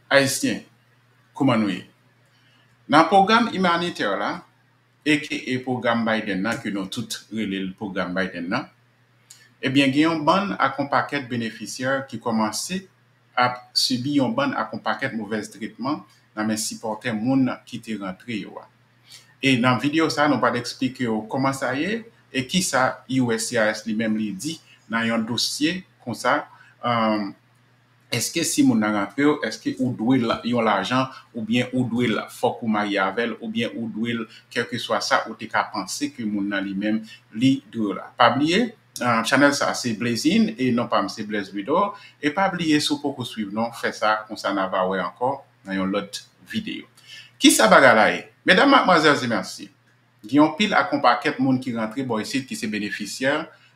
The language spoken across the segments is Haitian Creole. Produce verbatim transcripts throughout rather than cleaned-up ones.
Ayisyen, kouman nou ye? Nan pwogram imanitè la, aka pwogram Biden nan, ke nou tout rele l pwogram Biden nan, ebyen, gen yon bann ak yon pakèt benefisyè ki kòmanse ap sibi yon bann ak yon pakèt movèz tretman nan men sipòtè moun ki te rantre yo a. E nan videyo sa, nou pral eksplike w kòman sa ye e kisa U S C I S li menm li di nan yon dosye konsa. Èske si moun nan rantre w, èske ou dwe l yon lajan, oubyen ou dwe l fòk ou marye avè l, oubyen ou dwe l kèlkeswa sa ou te ka panse ke moun nan li menm li dwe w la? Pa bliye, chanèl sa se Blazin e non pa m se Blaze Widor. E pa bliye, si w poko swiv nou, fè sa, konsa n a va wè ankò nan yon lòt videyo. Kisa bagay la ye? Medam, madmwazèl e mesye, gen yon pil ak yon pakèt moun ki rantre bò isit ki se benefisyè,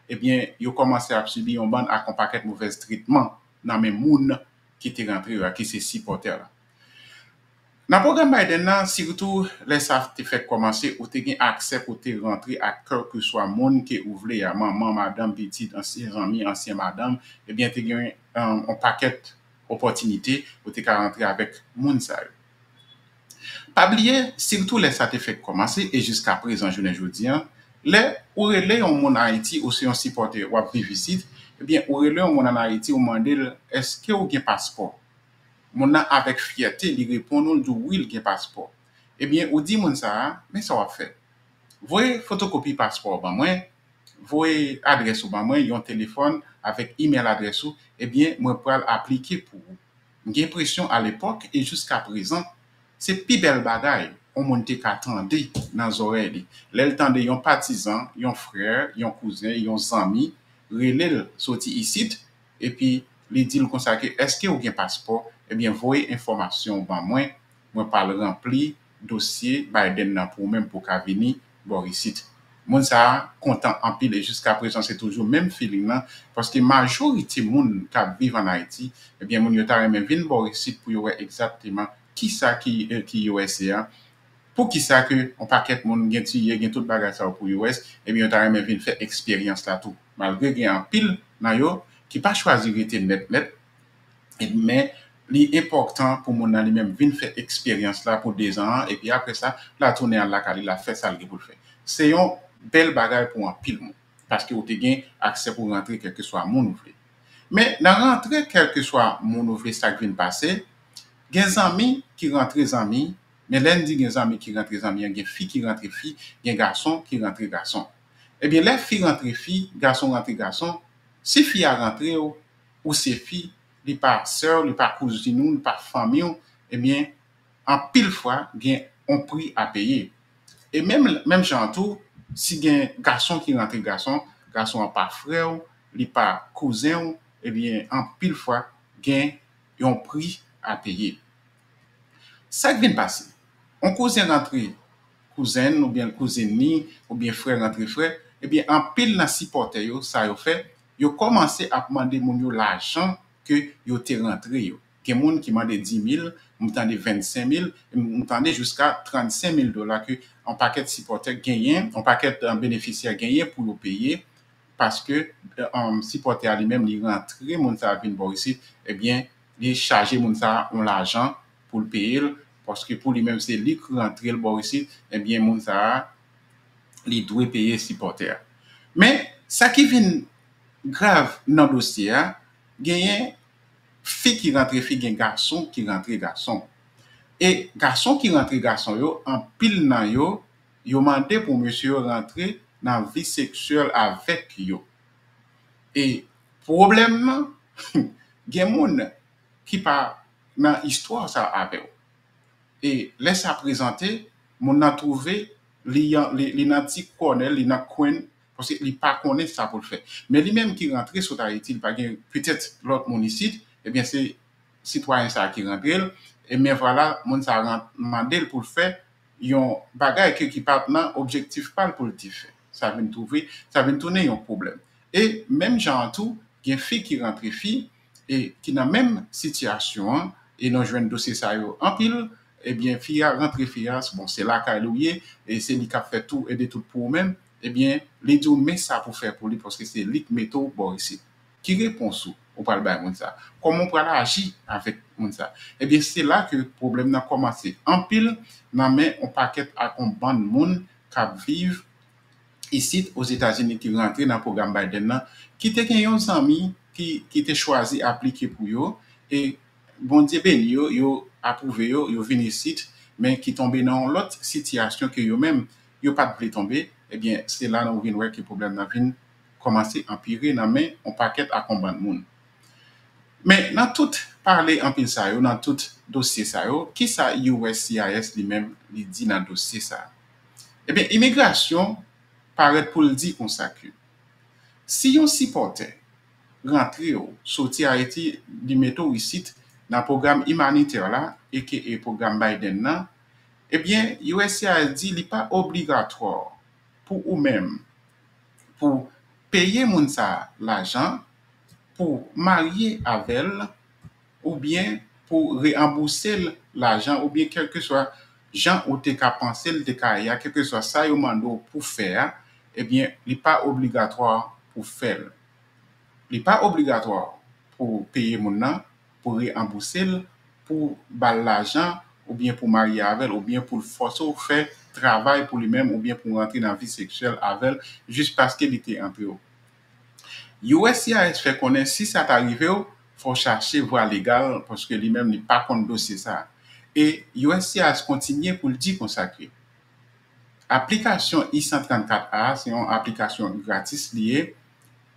ebyen, yo kòmanse ap sibi yon bann ak yon pakèt movèz tretman nan men moun ki te rantre yo a, ki se sipòtè la. Nan pwogram Biden nan, sitou lè sa te fèk kòmanse, ou te gen aksè pou te rantre ak kèlkeswa moun ke ou vle a, manman, madanm, pitit, ansyen zanmi, ansyen madanm, ebyen, te gen yon pakèt opòtinite ou te ka rantre avèk moun sa yo. Pa bliye, sitou lè sa te fèk kòmanse e jiska prezan jounen jodi a, lè ou rele yon moun Ayiti ou se yon sipòtè w ap viv isit, ebyen, ou rele yon moun ann Ayiti, ou mande l, èske ou gen paspò? Moun nan avèk fyète, li reponn ou, l di w wi, l gen paspò. Ebyen, ou di moun sa a, men sa w ap fè. Voye fotokopi paspò w ban mwen, voye adrès ou ban mwen, yon telefòn avèk imèl adrès ou, ebyen, mwen pral aplike pou ou. M gen enpresyon alepòk e jiska prezan, se pi bèl bagay yon moun te ka tande nan zòrèy li. Lè l tande yon patizan, yon frè, yon kouzen, yon zanmi rele l soti isit, epi li di l konsa ke, èske ou gen paspò? Ebyen, voye enfòmasyon w ban mwen, mwen pral ranpli dosye Biden nan pou ou menm pou w ka vini bò isit. Moun sa a kontan anpil e jiska prezan se toujou menm feeling nan, paske majorite moun k ap viv ann Ayiti, ebyen, moun yo ta renmen vin bò isit pou yo wè egzakteman kisa ki, ki U S A a, poukisa ke yon pakèt moun gen tiye, gen tout bagay sa yo pou U S, ebyen, yo ta renmen vin fè eksperyans la tou. Malgre gen anpil nan yo ki pa chwazi rete nèt nèt, men li enpòtan pou moun nan li menm vin fè eksperyans la pou dezan an, epi apre sa, l a tounen al lakay li, l a fè sa l gen pou l fè. Se yon bèl bagay pou anpil moun, paske ou te gen aksè pou rantre kèlkeswa moun ou vle. Men nan rantre kèlkeswa moun ou vle, sa k vin pase, gen zanmi ki rantre zanmi, men lè n di gen zanmi ki rantre zanmi an, gen fi ki rantre fi, gen gason ki rantre gason. Ebyen, lè fi rantre fi, gason rantre gason, si fi a rantre w, ou se fi, li pa sè w, li pa kouzin ou, li pa fanmi w, ebyen, anpil fwa, gen yon pri a peye. E menm, menm jan an tou, si gen gason ki rantre gason, gason an pa frè w, li pa kouzen w, ebyen, anpil fwa, gen yon pri a peye. Sa k vin pase? Yon kouzen rantre kouzen l oubyen kouzin li, oubyen frè rantre frè, ebyen, anpil nan sipòtè yo, sa yo fè, yo kòmanse ap mande moun yo lajan ke yo te rantre yo. Gen moun ki mande dis mil, m tande vennsenk mil, m tande jiska trannsenk mil dola ke yon pakèt sipòtè genyen, yon pakèt, eh, benefisyè genyen pou yo peye, paske, eh, sipòtè a li menm, li rantre moun sa a vin bò isit, ebyen, li chaje moun sa a yon lajan pou l peye l, paske pou li menm, se li k rantre l bò isit, ebyen, moun sa a, li dwe peye sipòtè a. Men, sa ki vin grav nan dosye a, genyen fi ki rantre fi, gen gason ki rantre gason. E gason ki rantre gason yo, anpil nan yo, yo mande pou mesye yo rantre nan vi seksyèl avèk yo. E pwoblèm nan, gen moun ki pa nan istwa sa avè w. E lè sa prezante, moun nan twouve li, li, li nan ti kònè l, li nan kwen, paske li pa konnen sa pou l fè. Men li menm ki rantre sot Ayiti, li pa gen petèt lòt moun isit, ebyen se sitwayen sa a ki rantre l, e men vwala, moun sa a mande l pou l fè yon bagay ke ki pa t nan objektif pa l pou l te fè. Sa vin twouve, sa vin tounen yon pwoblèm. E menm jan an tou, gen fi ki rantre fi, e ki nan menm sitiyasyon an, e nou jwenn dosye sa yo anpil, ebyen, fi a rantre fi a, bon, se lakay li w ye, e se li k ap fè tou e de tout pou ou menm, ebyen, li di w men sa pou fè pou li, paske se li k mete w bò isit. Ki repons ou? ou pral bay moun sa? Kòman ou pral aji avèk moun sa? Ebyen, se la ke pwoblèm nan kòmanse. Anpil nan men yon pakèt ak yon bann moun k ap viv isit Ozetazini ki rantre nan pwogram Biden nan, ki te gen yon zanmi ki, ki te chwazi aplike pou yo, e Bondye beni yo, yo apwouve yo, yo vin isit, men ki tonbe nan yon lòt sitiyasyon ke yo menm, yo pa t vle tonbe, ebyen, se la nou vin wè ke pwoblèm nan vin kòmanse anpire nan men yon pakèt ak yon bann moun. Men nan tout pale anpil sa yo, nan tout dosye sa yo, kisa U S C I S li menm li di nan dosye sa? Ebyen, imigrasyon parèt pou l di konsa ke si yon sipòtè rantre w soti Ayiti, li mete w isit nan pwogram imanitè la, aka pwogram Biden nan, ebyen, U S C I S di li pa obligatwa pou ou menm pou peye moun sa a lajan, pou marye avè l, oubyen pou reyanbouse l lajan, oubyen kèlkeswa jan ou te ka panse l te ka ye a, kèlkeswa sa yo mande w pou fè a, ebyen, li pa obligatwa pou fè l. Li pa obligatwa pou peye moun nan, pou reyanbouse l, pou ba l lajan, oubyen pou marye avè l, oubyen pou l fòse w fè travay pou li menm, oubyen pou w rantre nan vi seksyèl avè l, jis paske li te antre w. U S C I S fè konnen si sa ta rive w, fò w chache vwa legal, paske li menm li pa konn dosye sa a. E U S C I S kontinye pou l di konsa ke aplikasyon I san trannkat A se yon aplikasyon gratis li ye.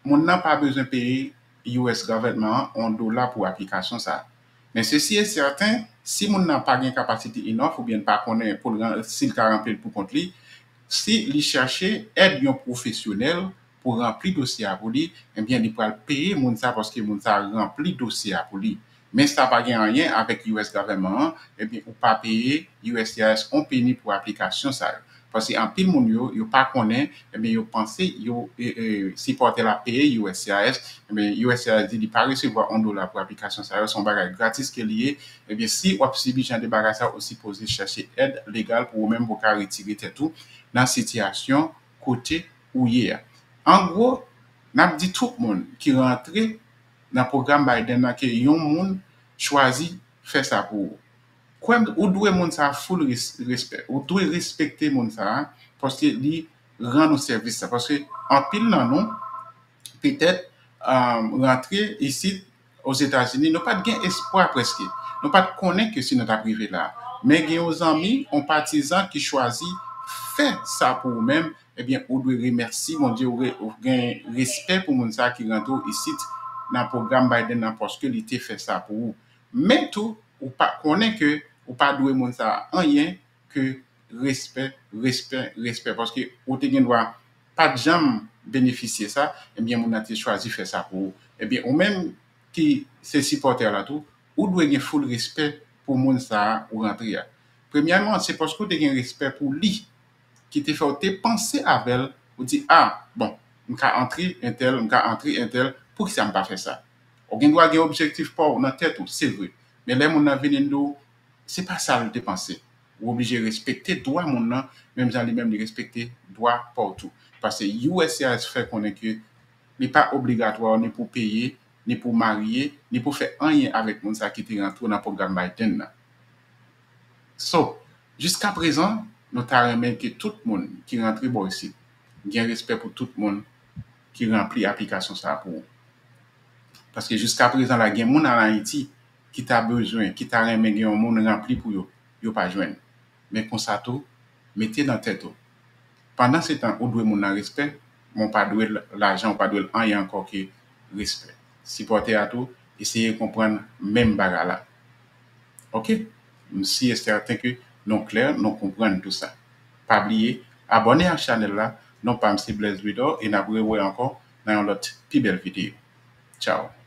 Moun nan pa bezwen peye U S government an yon dola pou aplikasyon sa a. Men sesi e sèten, si moun nan pa gen kapasite enough oubyen l pa konnen pou l ran-, si l ka ranpli l pou kont li, si li chache èd yon pwofesyonèl pou ranpli dosye a pou li, ebyen, li pral peye moun sa paske moun sa ranpli dosye a pou li. Men sa pa gen anyen avèk U S government an, ebyen, ou pa peye U S C I S on peni pou aplikasyon sa yo. Paske anpil moun yo, yo pa konnen, ebyen, yo panse yo, e, e, sipòtè la peye U S C I S, ebyen, U S C I S di li pa resevwa on dola pou aplikasyon sa yo, se yon bagay gratis ke li ye. Ebyen, si w ap sibi jan de bagay sa yo, ou sipoze chèche èd legal pou ou menm pou w ka retire tèt ou nan sitiyasyon kote ou ye a. An gwo, n ap di tout moun ki rantre nan pwogram Biden nan ke yon moun chwazi fè sa pou ou. Kwè m, ou dwe moun sa a full res-, respè. Ou dwe respekte moun sa a, paske li rann ou sèvis sa. Paske anpil nan nou, petèt, um, rantre isit Ozetazini, nou pa t gen espwa prèske. Nou pa t konnen ke si nou t ap rive la. Men gen yon zanmi, yon patizan ki chwazi fè sa pou ou menm, ebyen, ou dwe remèsye Bondye, ou re-, ou gen respè pou moun sa a ki rantre w isit nan pwogram Biden nan, paske li te fè sa pou ou. Men tou, ou pa konnen ke ou pa dwe moun sa a anyen ke respè, respè, respè. Paske ou te gen dwa pa t janm benefisye sa, ebyen, moun nan te chwazi fè sa pou ou. Ebyen, ou menm ki se sipòtè la tou, ou dwe gen full respè pou moun sa a ou rantre a. Premyèman, se paske ou te gen respè pou li ki te fè w te panse avè l, ou di, a, bon, m ka antre entèl, m ka antre entèl, poukisa m pa fè sa? Ou gen dwa gen objektif pa w nan tèt ou, se vre. Men lè moun nan vini di w, se pa sa l te panse. Ou oblije respekte dwa moun nan, menm jan li menm li respekte dwa pa w tou. Paske U S C I S fè konnen ke li pa obligatwa ni pou peye, ni pou marye, ni pou fè anyen avèk moun sa ki te rantre w nan pwogram Biden nan. So, jiskaprezan, nou ta renmen ke tout moun ki rantre bò isit gen respè pou tout moun ki ranpli aplikasyon sa a pou ou. Paske jiskaprezan la, gen moun an Ayiti ki ta bezwen, ki ta renmen gen yon moun ranpli pou yo, yo pa jwenn. Men konsa tou, mete nan tèt ou, pandan se tan ou dwe moun nan respè, men w pa dwe l lajan, ou pa dwe l anyen ankò ke respè. Sipòtè a tou, eseye konprann menm bagay la. Oke? M si e sèten ke nou klè, nou konprann tou sa. Pa bliye, abòne ak chanèl la, non pa m se Blaise Louidor, e n ap rewè ankò nan yon lòt pi bèl videyo. Tchaw!